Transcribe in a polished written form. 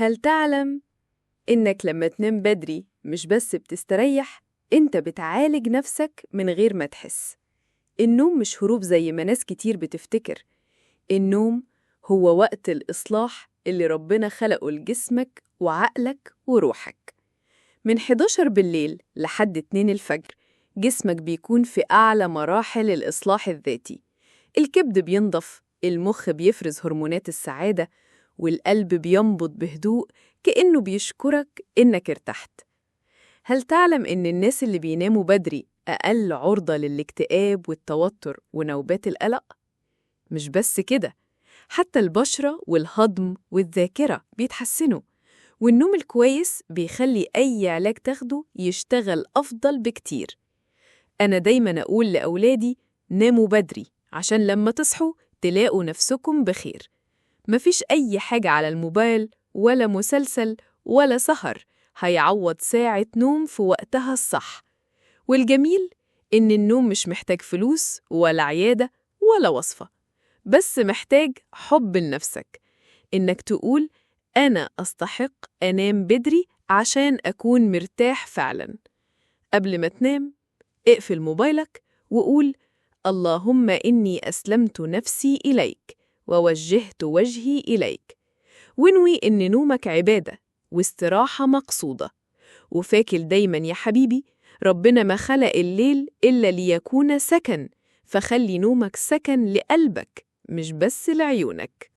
هل تعلم إنك لما تنام بدري مش بس بتستريح، إنت بتعالج نفسك من غير ما تحس. النوم مش هروب زي ما ناس كتير بتفتكر. النوم هو وقت الإصلاح اللي ربنا خلقه لجسمك وعقلك وروحك. من 11 بالليل لحد 2 الفجر جسمك بيكون في أعلى مراحل الإصلاح الذاتي. الكبد بينضف، المخ بيفرز هرمونات السعادة، والقلب بينبض بهدوء كأنه بيشكرك إنك ارتحت. هل تعلم إن الناس اللي بيناموا بدري أقل عرضة للاكتئاب والتوتر ونوبات القلق؟ مش بس كده، حتى البشرة والهضم والذاكرة بيتحسنوا، والنوم الكويس بيخلي أي علاج تاخده يشتغل أفضل بكتير. أنا دايماً أقول لأولادي ناموا بدري عشان لما تصحوا تلاقوا نفسكم بخير. مفيش أي حاجة على الموبايل ولا مسلسل ولا سهر هيعوض ساعة نوم في وقتها الصح. والجميل إن النوم مش محتاج فلوس ولا عيادة ولا وصفة، بس محتاج حب لنفسك، إنك تقول أنا أستحق أنام بدري عشان أكون مرتاح فعلاً. قبل ما تنام اقفل موبايلك وقول اللهم إني أسلمت نفسي إليك ووجهت وجهي إليك، وانوي إن نومك عبادة واستراحة مقصودة. وفاكر دايماً يا حبيبي، ربنا ما خلق الليل إلا ليكون سكن، فخلي نومك سكن لقلبك مش بس لعيونك.